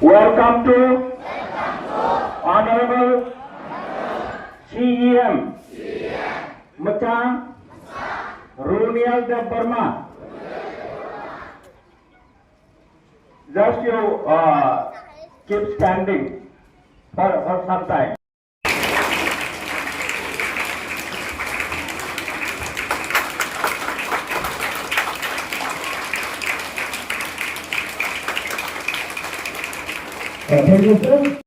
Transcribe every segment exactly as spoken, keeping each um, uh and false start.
Welcome to Honorable C E M Mwchang Runiel Debbarma. Just you, uh, keep standing for, for some time. Uh, thank you, sir.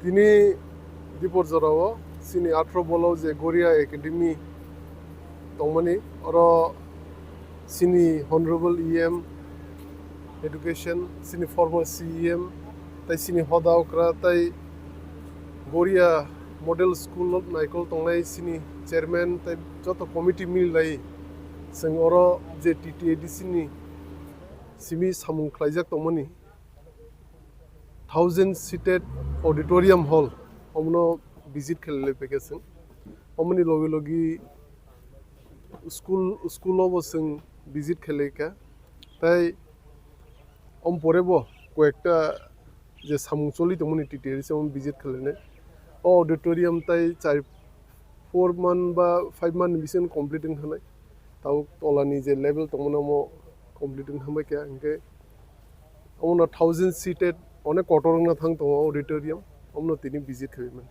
Tini Dipor jorao chini athro bolo je Goria Academy tongmani, oro chini Honorable E M Education, chini former C E M, tai chini hoda okra, tai Goria Model School naikol tongnai chini chairman, tai joto committee mililai chwng oro je T T A D C ni simi samung khlaijak tongmani. Thousand seated auditorium hall, omono visit khelai paikha chwng. Omoni logi logi school, school o bo chwng visit khelai kha. Tai om pore bo koyekta je samung choli tongmani T T A D C omo visit khelai nai. O auditorium tai char, four month ba five month ni bisingo complete wng thangnai. Tabuk tolani je level tongmani omo complete wng thangbai kha, hinkhe omono thousand seated onek kotor wngna thang tongo auditorium, omono tini visit khlai mani.